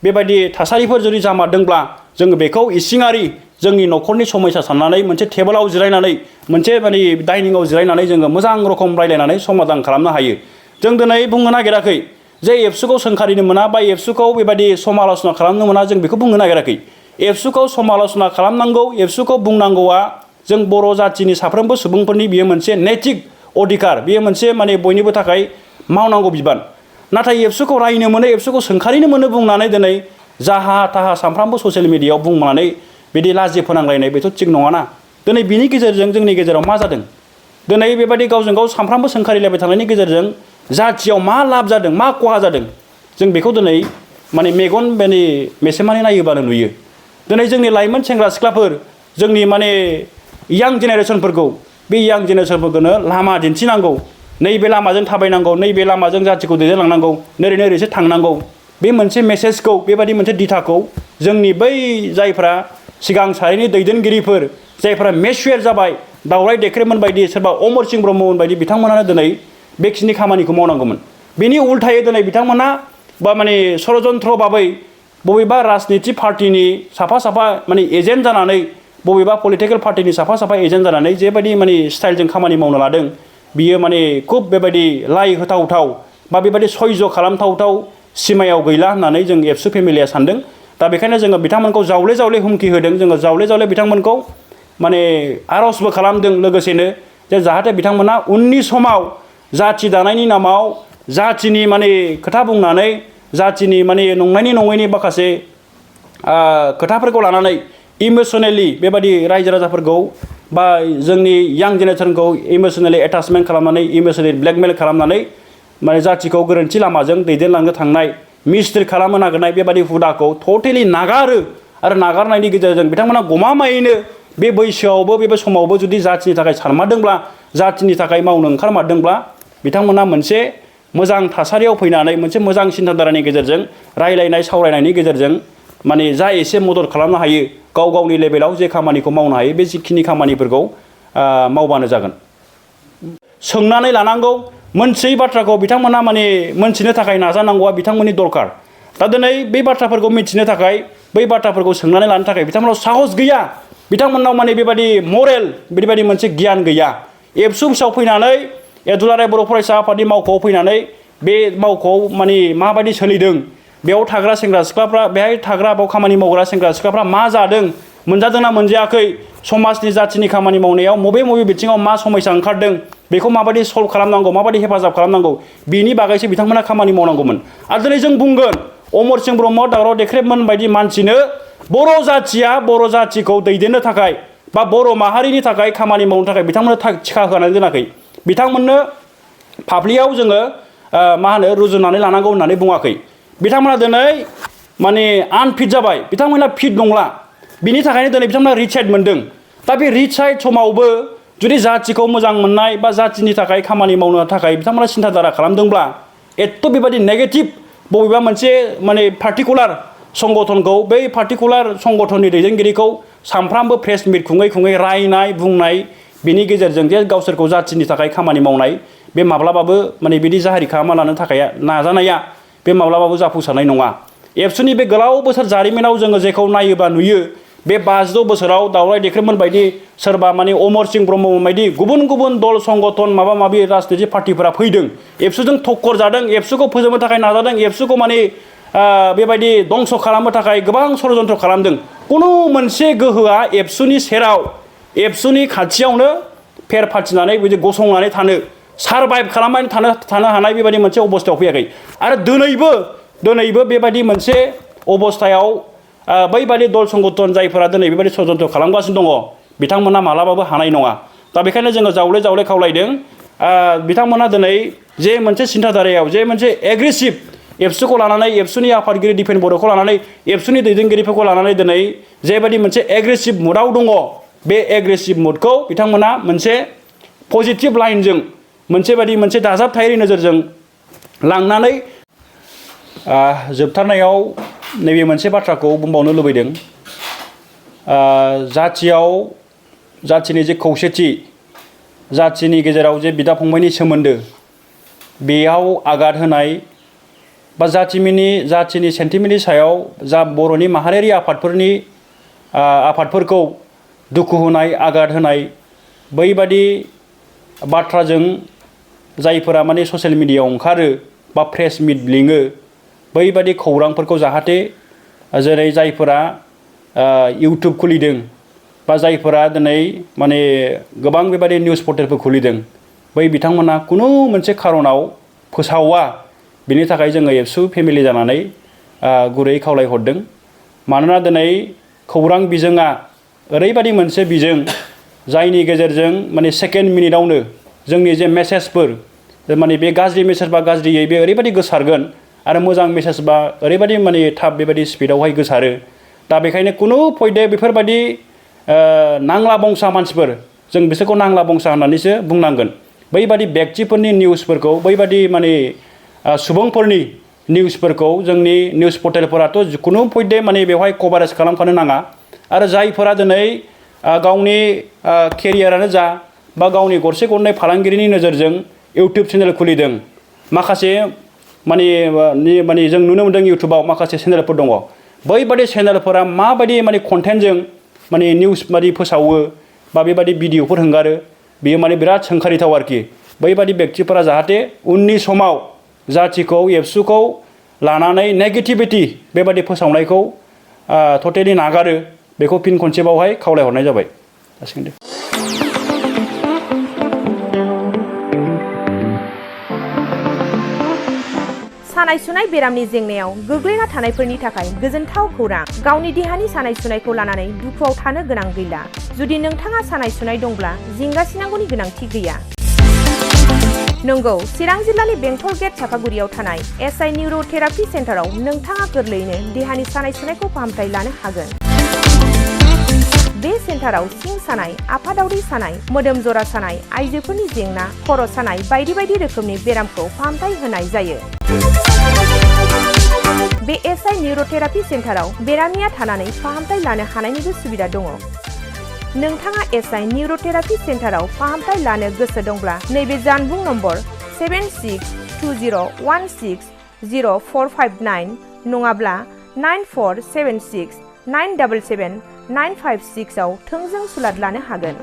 बेबायदि थासारिफोर जुदि जामारदोंब्ला जोङो बेखौ इसिङारि जोंनि न'खरनि समस्या साननानै मोनसे टेबोलाव जिरायनानै मोनसे माने डाइनिंआव जिरायनानै जोङो मोजां रखम रायलायनानै समाधान खालामनो हायो। जों दिनै बुंनो नागिराखै जे एबसुखौ सोंखारिनो मोना बा एबसुखौ बेबायदि समाल'सना खालामनो मोना, जों बेखौ बुंनो नागिराखै। एबसुखौ समाल'सना खालामनांगौ, एबसुखौ बुंनांगौआ जों बर' जातिनि साफ्रोमबो सुबुंफोरनि बियो मोनसे नैतिक अधिकार, बेयो मोनसे माने बयनिबो थाखाय मावनांगौ बिबान। नाथाय एबसुखौ रायनो मोनो, एबसुखौ सोंखारिनो मोनो बुंनानै दिनै जाहा थाहा सानफ्रामबो ससियेल मिडियायाव बुंनानै बिदि लाजि फोनांलायनाय बेथ' थिग नङाना। दिनै बिनि गेजेरजों जोंनि गेजेराव मा जादों? दिनै बेबायदि गावजों गाव सानफ्रामबो सोंखारिलायबाय थानायनि गेजेरजों जाथियाव मा लाब जादों, मा खहा जादों, जों बेखौ दिनै माने मेगन माने मेसेमानि नायोबानो नुयो। दिनै जोंनि लाइमोन सेंग्रा सिख्लाफोर, जोंनि माने यां जेनेरेसनफोरखौ, बे यां जेनेरेसनफोरखौनो लामा दिन्थिनांगौ, नैबे लामाजों थाबायनांगौ, नैबे लामाजों जातिखौ दैदेनलांनांगौ, नोरै नोरैसो थांनांगौ, बे मोनसे मेसेजखौ, बेबायदि मोनसे दिथाखौ जोंनि बै जायफ्रा सिगां सारिनि दैदेनगिरिफोर, जायफ्रा मेचुर जाबाय, दावराय देख्रेमोन बायदि, सोरबा अमर सिंह ब्रह्ममोन बायदि बिथांमोनानो दिनै बेखिनि खामानिखौ मावनांगौमोन। बेनि उल्थायै दिनै बिथांमोना बा माने षड़यन्त्र भाबै बबेबा राजनिति पार्टिनि साफा साफा माने एजेन्ट जानानै, बबेबा पलिटिकेल पार्टिनि साफा साफा एजेन्ट जानानै जेबायदि माने स्टाइलजों खामानि मावनो लादों, बियो माने खुब बेबायदि लाइ होथावथाव बा बेबायदि सयज' खालामथावथाव सिमायाव गैला होननानै जों एबसु फेमिलिया सानदों। दा बेखायनो जोङो बिथांमोनखौ जावले जावले हुमखि होदों, जोङो जावले जावले बिथांमोनखौ माने आर'जबो खालामदों लोगोसेनो जे जाहाथे बिथांमोना उननि समाव जाति दानायनि नामाव जातिनि माने खोथा बुंनानै, जातिनि माने नंनायनि नङैनि माखासे खोथाफोरखौ लानानै इमोसनेलि बेबायदि रायजो राजाफोरखौ बा जोंनि यां जेनेरेसनखौ इमोसनेलि एटाचमेन्ट खालामनानै, इमोसनेलि ब्लेकमेल खालामनानै माने जातिखौ गोरोन्थि लामाजों दैदेनलांनो थांनाय, मिसट्रिट खालामनो नागिरनाय बेबायदि हुदाखौ टटेलि नागारो। आरो नागारनायनि गेजेरजों बिथांमोना गमामायैनो बे बैसोआवबो, बे समावबो जुदि जातिनि थाखाय सानमारदोंब्ला, जातिनि थाखाय मावनो ओंखारमारदोंब्ला, बिथांमोना मोनसे मोजां थासारियाव फैनानै मोनसे मोजां सिन्थाधारानि गेजेरजों रायलायनाय सावरायनायनि गेजेरजों माने जा एसे मदद खालामनो हायो, गाव गावनि लेभेलाव जे खामानिखौ मावनो हायो, बे जिखिनि खामानिफोरखौ मावबानो जागोन। सोंनानै लानांगौ, मोनथियै बाथ्राखौ बिथांमोना माने मोनथिनो थाखाय नाजानांगौआ बिथांमोननि दरकार। दा दिनै बे बाथ्राफोरखौ मिथिनो थाखाय, बै बाथ्राफोरखौ सोंनानै लानो थाखाय बिथांमोनाव साहस गैया, बिथांमोननाव माने बेबायदि मरेल, बेबायदि मोनसे गियान गैया। एबसु अफिसाव फैनानै, दुलाराय बर' फरायसा आफादनि मावख'आव फैनानै बे मावख'आव माने माबायदि सोलिदों, बेयाव थाग्रा सेंग्रा सिख्लाफ्रा, बेहाय थाग्रा बाव खामानि मावग्रा सेंग्रा सिख्लाफ्रा मा जादों, मोनजादोंना मोनजायाखै, समाजनि जातिनि खामानि मावनायाव बबे बबे बिथिङाव मा समस्या ओंखारदों, बेखौ माबायदि सल्भ खालामनांगौ, माबायदि हेफाजाब खालामनांगौ, बिनि बागैसो बिथांमोना खामानि मावनांगौमोन। आरो दिनै जों बुंगोन, अमर सिंह ब्रह्म, दावराव देख्रेबमोन बायदि मानसिनो बर' जातिया बर' जातिखौ दैदेननो थाखाय बा बर' माहारिनि थाखाय खामानि मावनो थाखाय बिथांमोननो थिखा होनानै दोनाखै। बिथांमोननो फाफ्लियाव जोङो मा होनो रुजुनानै लानांगौ होननानै बुङाखै। बिथांमोना दिनै माने आनफिट जाबाय, बिथांमोना फिट नंला, बिनि थाखायनो दिनै बिथांमोना रिटायार्ड मोनदों। दा बे रिटायार्ड समावबो जुदि जातिखौ मोजां मोननाय बा जातिनि थाखाय खामानि मावनो थाखाय बिथांमोना सिन्थाधारा खालामदोंब्ला, एथ' बेबायदि नेगेटिभ बबेबा मोनसे माने पार्टिकुलार संगठनखौ, बै पार्टिकुलार संगठननि दैदेनगिरिखौ सानफ्रामबो प्रेस मिट खुङै खुङै रायनाय बुंनाय, बिनि गेजेरजों जे गावसोरखौ जातिनि थाखाय खामानि मावनाय, बे माब्लाबाबो माने बिदि जाहारि खालामना लानो थाखाय नाजानाया बे माब्लाबाबो जाफुंसारनाय नङा। एबसुनि बे गोलाव बोसोर जारिमिनाव जोङो जेखौ नायोबा नुयो, बे 56 बोसोराव दावराय देख्रेबमोन बायदि, सोरबा माने अमर सिंह ब्रह्ममोन बायदि गुबुन गुबुन दल संगठन माबा माबि राजनिति पार्टिफोरा फैदों, एबसुजों थक्कर जादों, एबसुखौ फोजोबनो थाखाय नाजादों, एबसुखौ माने बेबायदि दंस' खालामनो थाखाय गोबां षड़यन्त्र खालामदों। खुनु मोनसे गोहोआ एबसुनि सेराव, एबसुनि खाथियावनो फेर फाथिनानै बिदि गसंनानै थानो, सारभाइभ खालामनानै थानो हानाय बेबायदि मोनसे अबस्थायाव फैयाखै। आरो दिनैबो बेबायदि मोनसे अबस्थायाव बैबायदि दल संगठन जायफोरा दिनै बेबायदि षड़यन्त्र खालामगासिनो दङ, बिथांमोना मालाबाबो हानाय नङा। दा बेखायनो जोङो जावले जावले खावलायदों, बिथांमोना दिनै जे मोनसे सिन्थाधारायाव जे मोनसे एग्रेसिभ एबसुखौ लानानै, एबसुनि आफादगिरि दिपेन बर'खौ लानानै, एबसुनि दैदेनगिरिफोरखौ लानानै दिनै जेबायदि मोनसे एग्रेसिभ मुडआव दङ, बे एग्रेसिभ मुडखौ बिथांमोना मोनसे पजिटिभ लाइनजों, मोनसे दाजाबथायारि नोजोरजों लांनानै जोबथारनायाव नैबे मोनसे बाथ्राखौ बुंबावनो लुबैदों। जातिनि जे खौसेथि, जातिनि गेजेराव जे बिदा फंबायनि सोमोन्दो, बेयाव आघात होनाय बा जाथिनि सेन्टिमेन्टनि सायाव जा बर'नि माहारियारि आफादफोरखौ दुखु होनाय आघात होनाय बैबादि बाथ्राजों जायफोरा माने ससियेल मिडियायाव ओंखारो बा प्रेस मिट लिङो बैबादि खौरांफोरखौ जाहाथे जेरै जायफोरा इउटुब खुलिदों बा जायफोरा दिनै माने गोबां बेबादि निउस पर्टेलफोर खुलिदों बै बिथांमोना खुनु मोनसे खारनाव फोसावा बिनि थाखाय जोङो एबसु फेमिलि जानानै गुरै खावलायहरदों मानोना दिनै खौरां बिजोङा ओरैबादि मोनसे बिजों जायनि गेजेरजों माने सेकेन्ड मिनिटावनो जोंनि जे मेसेजफोर माने बे गाज्रि मेसेज बा गाज्रियै बे ओरैबादि गोसारगोन आरो मोजां मेसेज बा ओरैबादि माने थाब बेबादि स्पिडआवहाय गोसारो दा बेखायनो खुनु फयदे बेफोरबादि नांला बंसा मानसिफोर जों बिसोरखौ नांला बंसा होननानैसो बुंनांगोन बैबादि व्यक्तिफोरनि निउसफोरखौ बैबादि माने सुबुंफोरनि निउसफोरखौ जोंनि निउस पर्टेलफोराथ' खुनु फयदे माने बेवहाय कभारेज खालामखानो नाङा आरो जायफोरा दिनै गावनि केरियारानो जा बा गावनि गरसे गरनै फालांगिरिनि नोजोरजों इउटुब चेनेल खुलिदों माखासे माने जों नुनो मोन्दों इउटुबाव माखासे चेनेलफोर दङ बैबादि चेनेलफोरा माबायदि माने कन्टेन्टजों माने निउस बादि फोसावो बा बेबादि भिडिअफोर हंगारो बेयो माने बिराद सोंखारिथाव आरोखि बैबादि व्यक्तिफोरा जाहाथे उननि समाव जाथिखौ एबसुखौ लानानै नेगेटिभिटि बेबादि फोसावनायखौ टटेलि नागारो बेखौ फिन खनसेबावहाय खावलायहरनाय जाबाय जासिगोन दे। सानाय सुनाय बेरामनि जेंनायाव गोग्लैना थानायफोरनि थाखाय गोजोनथाव खौरां गावनि देहानि सानाय सुनायखौ लानानै दुखुआव थानो गोनां गैला जुदि नोंथाङा सानाय सुनाय दंब्ला जिंगासिनांगौनि गोनांथि गैया नंगौ चिरां जिल्लानि बेंटल गेट चापागुरियाव थानाय एसआइ निउर'थेरापि सेन्टाराव नोंथाङा गोरलैयैनो देहानि सानाय सुनायखौ फाहामथाय लानो हागोन बे सेन्टाराव सिं सानाय आफादावरि सानाय मोदोम जरा सानाय आइजोफोरनि जेंना खर' सानाय बायदि बायदि रोखोमनि बेरामखौ फाहामथाय होनाय जायो बे एसआइ निउर'थेरापि सेन्टाराव बेरामिया थानानै फाहामथाय लानो हानायनिबो सुबिदा दङ नोंथाङा एसआइ निउर'थेरापि सेन्टाराव फाहामथाय लानो गोसो दंब्ला नैबे जानबुं नम्बर 7620160459 नङाब्ला 9476977956 आव थोंजों सुलाद लानो हागोन।